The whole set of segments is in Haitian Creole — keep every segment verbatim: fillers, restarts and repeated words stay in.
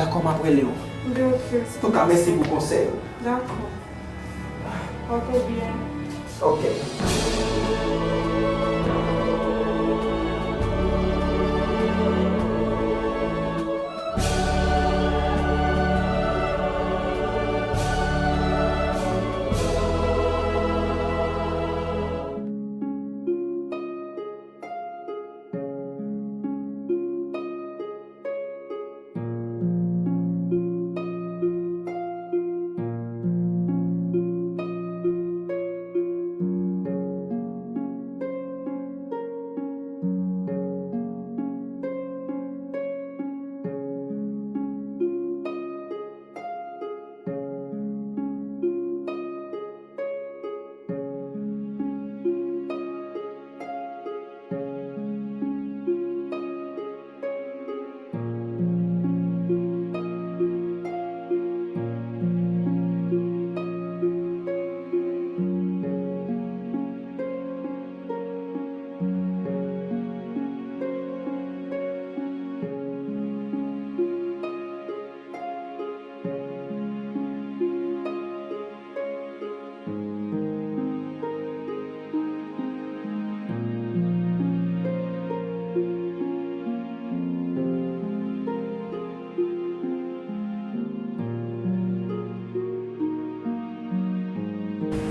Dakò, m ap rele w. Antouka, mèsi pou konsèy ou. Dakò. Pòte w byen. Ok.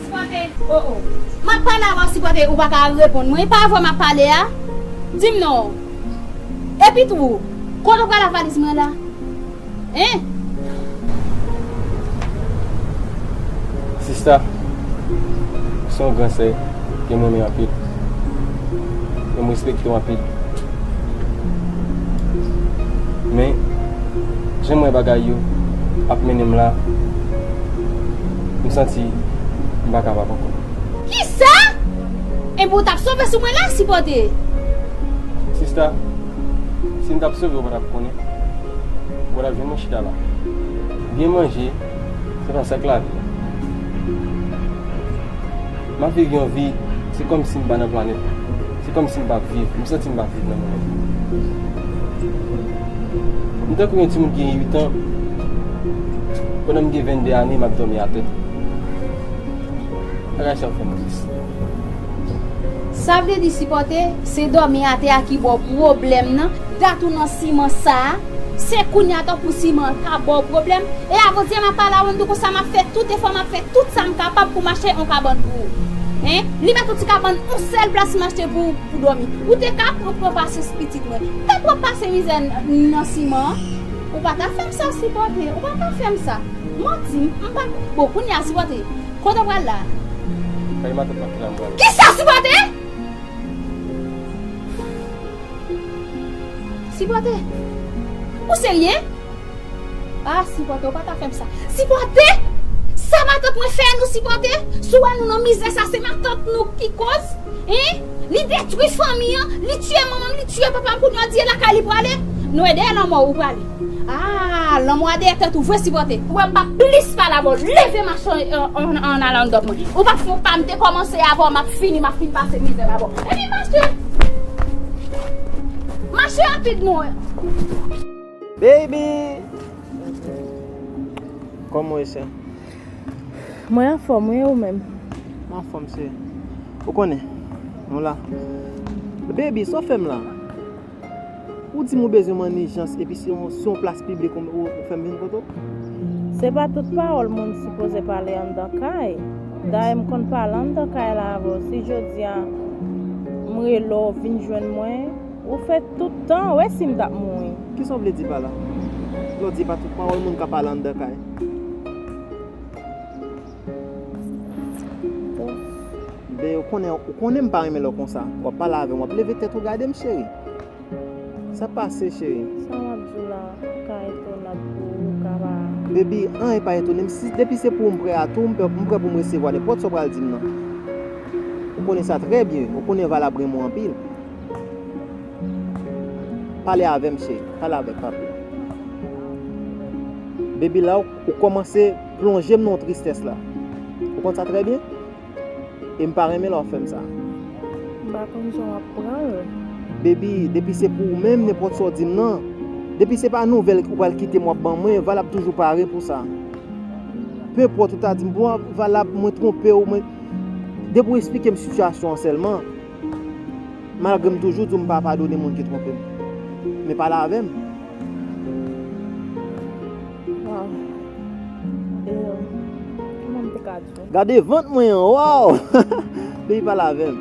Sipòte. Oh, oh. M ap pale avè w, Sipòte, ou pa ka reponn mwen. E pa avè w m ap pale a? Di m non. Epi tou, kote w pral ak valiz mwen la? Hein? Sista, ou se yon gran sè ke m renmen anpil. E m respekte w anpil. Men, jan m wè bagay yo ap mennen m la, m santi m pa kapab ankò. Kisa? Epi w t ap sove sou mwen la, Sipòte? Sista, si m t ap sove w, ou pa t ap konnen. Ou pa t ap jwenn mwen chita la. Byen manje, se pa sa k lavi. M ap viv yon vi, se kòmsi m pa nan planèt la. Se kòmsi m p ap viv. M santi m p ap viv nan moman. M tankou yon timoun ki gen uit an. Pandan m gen venndè ane, m ap dòmi atè. Bagay sa yo fè m tris. Sa vle di, Sipòte, se dòmi atè a ki ba w pwoblèm nan? Dat ou nan siman sa a, se kounye a tou pou siman an ka ba w pwoblèm? E avantyè m ap pale avè w, m di w konsa m ap fè tout efò, m ap fè tout sa m kapab pou m achte yon kabann pou ou. Hein? Li mèt yon ti kabann, yon sèl plas m achte pou ou, pou dòmi. Ou te ka pran, pran pasyans pitit mwen. Te pran pase mizè n-, nan siman an. Ou pa ta fè m sa, Sipòte. Ou pa ta fè m sa. Manti, m, m pa, bon, kounye a, Sipòte. Kote w pral la? Kay matant mwen ki la m pral. Kisa, Sipòte? Sipòte? Ou serye? Ah, Sipòte, ou pa ta fè m sa. Sipòte? Sa matant mwen fè nou, Sipòte? Si w wè nou nan mizè sa, se matant nou ki koz? Hein? Li detwi fanmi an, li tiye manman m, li tiye papa m, kounye a di e lakay li prale. Nou e dèyè lanmò ou prale. Ah, lanmò a dèyè tèt ou vre, Sipòte. Ou wè m p ap plis pale avè w. Leve mache an, an, an, an ale anndan mwen. Ou p ap fè yon pa, m te kòmanse avè w, m ap fini, m ap fin pase mizè avè w. Epi mache! Mache rapid non. Baby! Kòman w ye, sè? Mwen anfòm, wi, ou menm? Mwen anfòm, sè. Ou konnen, nou la. Baby, sa w fè m la? Ou di m ou bezwen m an ijans, epi se yon, se yon plas piblik ou, ou, ou fè m vin kote w? Se pa tout pawòl moun sipoze pale anndan kay. Dayè, m konn pale anndan kay la avè w. Si jodi a m rele w, vin jwenn mwen, ou fè tout tan, ou wè si m t ap mouri. Kisa w vle di pa la? Lè w di pa tout pawòl moun ka pale anndan kay. Ben, ou konnen, ou konnen m pa renmen lè w konsa. W ap pale avè m, w ap leve tèt ou gade m, cheri. Sa pase, cheri? Sa m ap di w la ka etonab pou ou, ou ka pa. Baby, anyen pa etone m. Si, depi se pou ou m prè a tou, m prè, m prè pou m resevwa nenpòt sa w pral di m nan. Ou konnen sa trè byen. Ou konnen Val ap renmen w anpil. Pale avè m, cheri. Pale avè m, pa pè. Baby, la, ou, ou kòmanse plonje m nan yon tristès la. Ou konn sa trè byen? E m pa renmen lè w ap fè m sa. M pa konn jan w ap pran l. Baby, depi se pou ou menm, nenpòt sa w di m nan, Depi se pa nouvèl ou pral kite m w ap ban mwen, Val ap toujou pare pou sa. Penpòt ou ta di m, "Bon, Val, mwen twonpe w, mwen," depi w eksplike m sitiyasyon an sèlman, malgre m toujou di w m pa padone moun ki twonpe m. Men pale avè m. Waw. E, kòman m te ka di w? Gade vant mwen an, waw! Baby, pale avè m.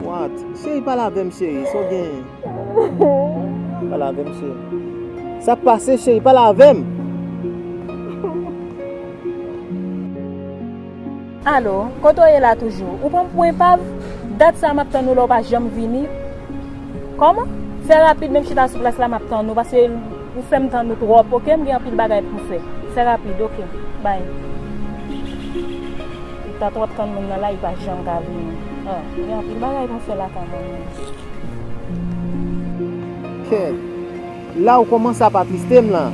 What? Cheri, pale avè m, cheri. Sa w genyen? Pale avè m, cheri. Sa k pase, cheri? Pale avè m. Alo, kote w ye la toujou? Ou pran m pou enpav? Dat sa m ap tann ou la, ou pa janm vini. Kòman? Fè rapid, menm chita sou plas la, m ap tann ou, paske ou fè m tann ou twòp, oke? M gen anpil bagay pou m fè. Fè rapid, oke? Bay. Ou ta twòp tann moun nan la, li pa janm ka vini. Ah, m gen anpil bagay pou m fè lakay mwen menm. Kèt. La ou kòmanse ap atriste m la.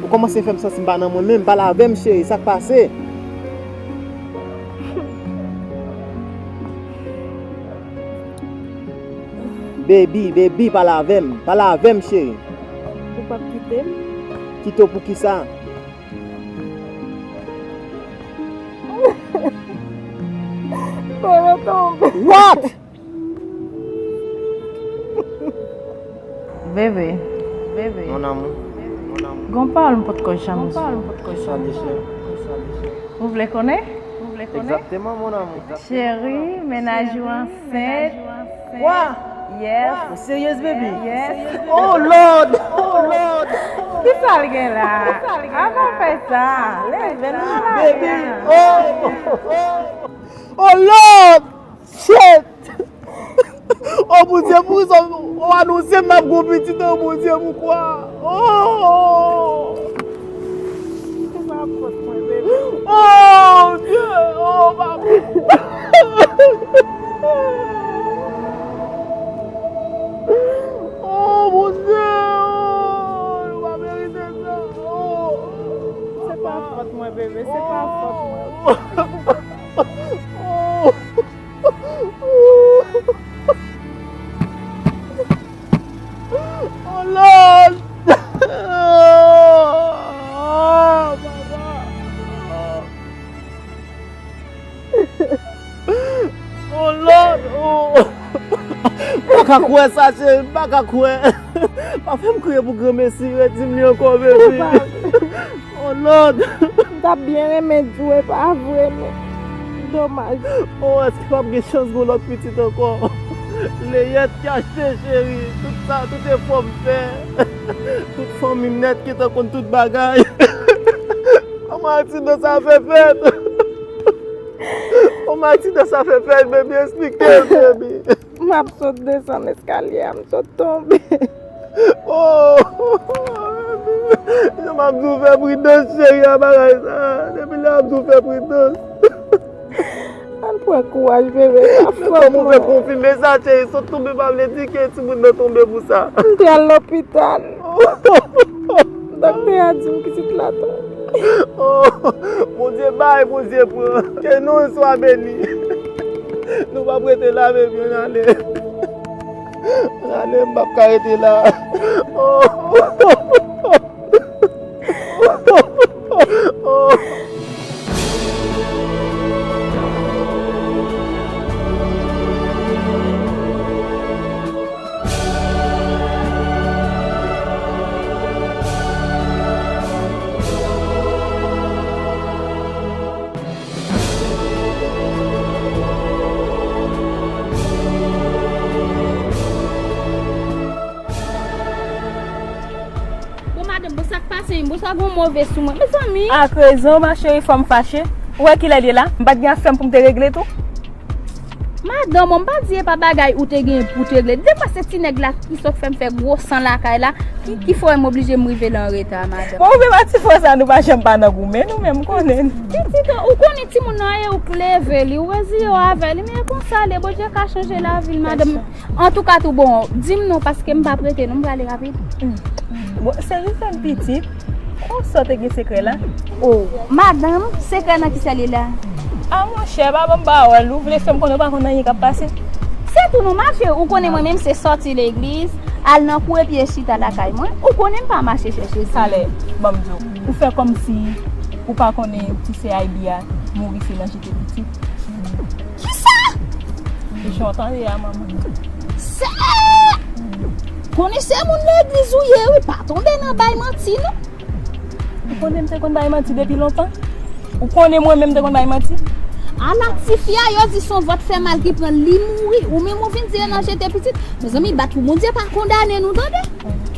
Ou kòmanse fè m santi m pa nan mwen menm. Pale avè m, cheri, sa k pase? Baby, baby, pale avè m. Pale avè m, cheri. Ou p ap kite m? Kite w pou ki sa? Bebe tonbe. What? Bebe, bebe. Mon amour, mon amour. Gon pawòl m potko janm di w. Sa deche. Ou vle konnen? Ou vle konnen? Exactement, mon amour. Cheri, mennaj ou ansent. Quoi? Yes. Ou serieuse, baby? Yes. Oh Lord! Oh Lord! Kisa l gen la? Avan fè sa. Leve l la. Baby! Oh! Oh! Oh Lord! Shit! Oh Bondye, pou sa ou anonse m ap gon pitit, oh Bondye, poukwa? Oh! Se pa fòt mwen, bebe. Oh Dye! Oh papa! Oh Bondye! Oh, nou pa merite sa. Oh! Se pa fòt mwen, bebe, se pa fòt mwen. Oh! Oh Lord! Oh, papa! Oh Lord! Oh! M pa ka kwè sa, cheri, m pa ka kwè. Pa fè m kriye pou granmesi, redi m li ankò, baby. Oh Lord! M t ap byen renmen di w, e pa vre, men domaj. Oh, èske p ap gen chans gon lòt pitit ankò? Leyèt ki achte, cheri. Tout sa, tout efò m fè. Tout fanmi m nèt ki te konn tout bagay. Kòman aksidan sa fè fèt? Kòman aksidan sa fè fèt, baby? Eksplike m, baby. M ap sot desann eskalye a, m sot tonbe. Oh! Jan m ap di w fè pridans, cheri, a bagay sa. Depi lè m ap di w fè pridans. Ann pran kouraj, bebe, sa fòt mwen. Kòman w fè konfime sa, cheri? Sot tonbe pa vle di ke timoun nan tonbe pou sa. M te al lopital. Doktè a di m pitit la tonbe. Oh, Bondye bay, Bondye pran. Ke non l swa beni. Nou p ap rete la, baby, ann ale. Ann ale, m p ap ka rete la. Oh. Oh. Bon, madanm, bon, sa k pase, bon, sa gon move sou mwen. Mezanmi! Ak rezon, ma chérie, fò m fache. Ou wè kilè l ye la? M pa t gen afè m pou m te regle tou? Madanm, m pa di e pa bagay ou te gen pou te regle. Defwa se ti nèg la ki sot fè m fè gwo san lakay la, ki, ki fè m oblije m rive la anreta, madanm. Bon, ou menm ak ti frè sa, nou pa janm pa nan goumen, nou menm, m konnen. Pitit, ou konnen timoun nan ye, ou k leve li, ou reziye w avè li, men e konsa l ye, Bondye ka chanje lavi l, madanm. Antouka, tou bon, di m non, paske m p ap rete, non, m prale rapid. Bon, se jis yon pitit. Konsa w te gen sekrè la? Oh, madanm, sekrè nan ki sèl li la? A, monchè, pa ban m pawòl. Ou vle fè m konnen ou pa konn anyen k ap pase? Se tou non, ma chérie, ou konnen mwen menm se sòti legliz, al nan kou epi e chita lakay mwen. Ou konnen m pa mache chèche ti. Talè, ban m di w, ou fè kòmsi ou pa konnen ti sè Aybi a mouri se nan jete pitit. Kisa? E jan w tande a, manman. Sè! Konnen se moun legliz ou ye, wi, pa tonbe nan bay manti, non. Ou konnen m te konn bay manti depi lontan? Ou konnen mwen menm te konn bay manti? Ala tifi a, yo di se yon vant fè mal ki pran l, li mouri. Ou menm ou vin di e nan jete pitit. Mezanmi, bat pou Bondye pa kondane nou, tande?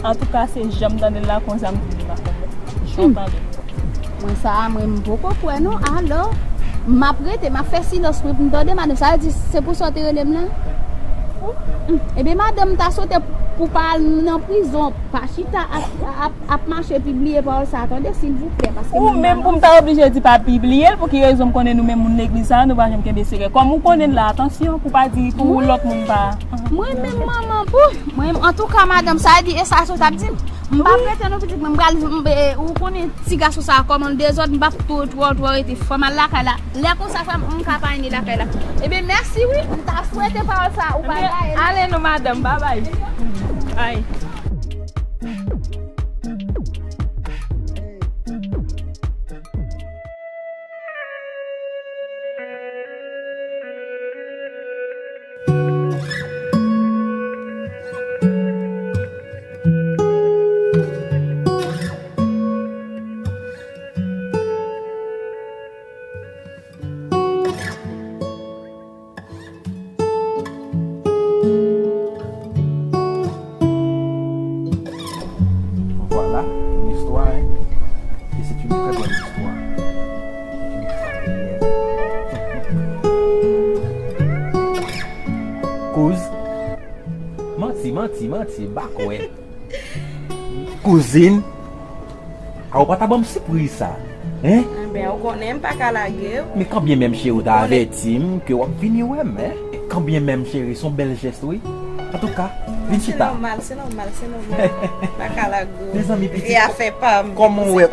Antouka, se jan m tande l la, konsa m di li pa konnen. Jan m tande l. Mwen sa a, mwen m poko kwè non. Alò, m ap rete, m ap fè silans mwen pou m tande madanm. Sa vle di, se pou sa w te rele m la? Hmm. Ebyen, madanm, m ta swete pou pa al nan prizon, pa chita ap, ap, ap mache pibliye pawòl sa a, tande, silvouplè, paske ou menm pou m ta oblije di pa pibliye l, pou ki rezon? M konnen nou menm moun legliz sa a, nou pa janm kenbe sekrè. Kòm ou konnen l la, atansyon, pou pa di pou lòt moun pa. Mwen menm manman, pou mwen, antouka, madanm, sa vle di, e sa sot ap di m. M p ap rete non pitit mwen, m pral, m, e, ou konnen ti gason sa a kòman l dezòd, m p ap twò, twò, twò rete. Fò m al lakay la. Lè konsa, fò m, m ka pa vini lakay la. Ebyen, mèsi wi, m ta swete pawòl sa a, ou pa gaye. Ale non, madanm, babay. Ay. Voilà, une histoire, hein. Et c'est une très bonne histoire. C'est une histoire réelle. Kouz. Manti, manti, manti, m pa kwè. Kouzin, a ou pa ta ban m sipriz sa, hein? Enben, ou konnen m pa ka lage w. Men kanbyen menm cheri, ou ta avèti m ke w ap vini wè m, hein? Kanbyen menm cheri, se yon bèl jès, wi. Antouka, vin chita. Se nòmal, se nòmal, se nòmal. M pa ka lage w. Mezanmi, pitit, e afè pa m, kòman w wè,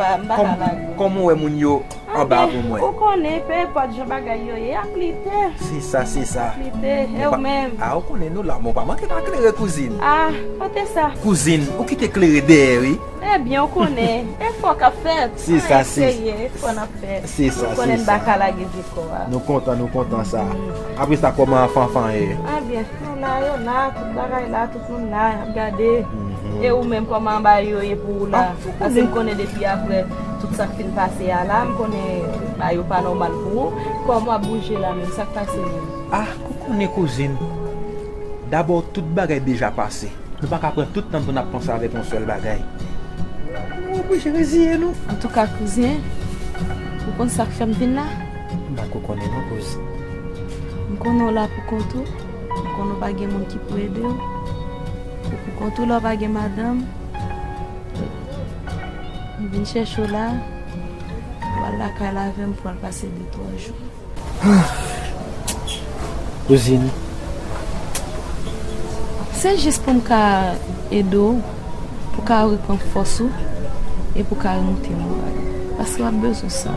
kòman w wè moun yo anba pou mwen. Ou konnen, pe enpòt jan bagay yo ye, ap lite. Se sa, se sa. Ap lite, e ou menm? A, ou konnen nou la, men w pa manke pa klere, kouzin. A, kote sa? Kouzin, ou kite klere dèyè, wi. Ebyen, ou konnen, efò k ap fèt. Se sa, se. An eseye, efò n ap fè. Se sa, se sa. Ou konnen n pa ka lage vye kò a. Nou kontan, nou kontan sa. Apre sa, kòman Fanfan ye? Ebyen, nou la, yo la, tout bagay la, tout moun la, y ap gade. E ou menm, kòman bagay yo ye pou ou la? Paske m konnen depi apre tout sa k fin pase a la, m konnen bagay yo pa nòmal pou ou. Kòman w ap bouje la menm? Sa k pase menm? A, ou konnen kouzin. Dabò, tout bagay deja pase. Nou pa ka pran tout tan pou n ap panse avèk yon sèl bagay. Nou oblije reziye nou. Antouka, kouzen, ou konn sa k fè m vin la? M pa ko konnen non, kouz. M konnen w la pou kont ou. M konnen w pa gen moun ki pou ede w. Ou pou kont ou la, w pa gen madanm. M vin chèche w la. W al lakay la avè m pou w al pase de twa jou. Kouzin. Se jis pou m ka ede w, pou w ka reprann fòs ou, e pou w ka remonte moral ou. Paske w ap bezwen sa.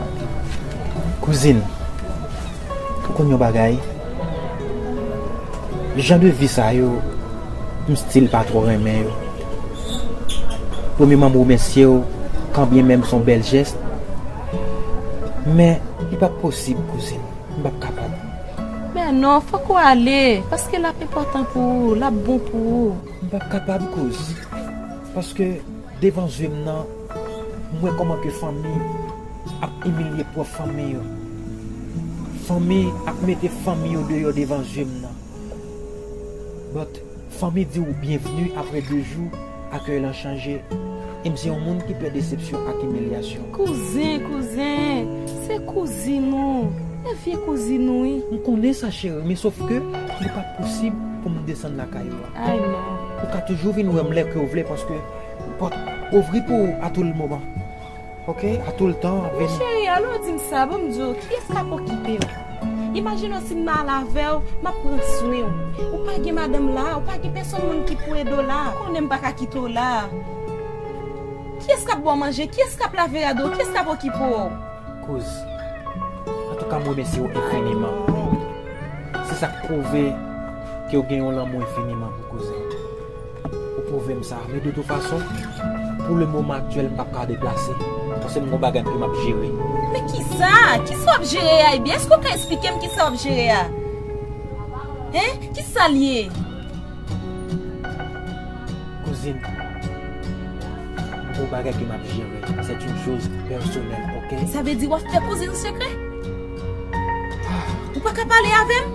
Kouzin, ou konn yon bagay? Jan de vi sa yo, m still pa twò renmen yo. Premyèman, m remèsye w, kanbyen menm se yon bèl jès. Men, li p ap posib, kouzin. M p ap kapab. Men non, fòk ou ale, paske l ap enpòtan pou ou, l ap bon pou ou. M p ap kapab, kouz. Paske devan zye m nan, m wè kòman ke fanmi ap imilye pwòp fanmi yo. Fanmi ap mete fanmi yo deyò devan zye m nan. But, fanmi di w byenvni apre de jou, akèy lan chanje. E m se yon moun ki pè desepsyon ak imilyasyon. Kouzen, kouzen, se kouzin ou. E vye kouzin ou, wi. M konnen sa, cheri, men sòf ke li pa posib pou m desann lakay ou a. Ay, non. Ou ka toujou vin wè m lè ke w vle, paske pòt ouvri pou ou a tout moman. Ok, a tout tan, vini. Men cheri, alò di m sa, ban m di w, kiyès k ap okipe w? Imajine w si m mal avè w, m ap pran swen w. Ou pa gen madanm la, ou pa gen pèsonn moun ki pou ede w la. Ou konnen m pa ka kite w la. Kiyès k ap ba w manje? Kiyès k ap lave rad ou? Kiyès k ap okipe w? Kouz, antouka, m remèsye w enfiniman. Se sa k pwouve ke w gen yon lanmou enfiniman pou kouzen. Ou pwouve m sa. Men de tout fason, pou le moman aktyèl, m p ap ka deplase. Paske m gon bagay ke m ap jere. Men kisa? Kisa w ap jere a, Ebi? Èske w ka eksplike m kisa w ap jere a? Hen? Kisa l ye? Kouzin, m gon bagay ke m ap jere. C'est une chose personnelle, ok? Sa vle di w ap fè kouzin sekrè? Ou pa ka pale avè m?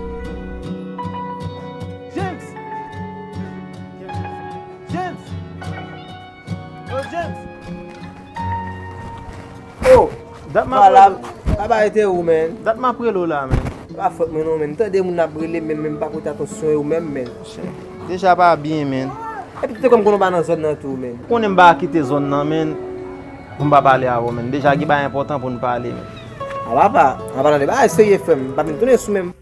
James! James! Yo, James! Oh, Dat m ap pala, rele papa ete ou, men. Dat m ap rele w la, men. Pa fòt mwen non, men. Tande moun ap rele, men, men pa pote atansyon yo menm, men. Deja pa byen, men. Epi te kòm konnen w pa nan zòn nan tou, men. Konnen m pa kite zòn nan, men. Pou m pa pale avè w, men. Deja gen bagay enpòtan pou n pale, men. A papa, a pa nan de bagay serye, frè m. Pa vin tounen sou men.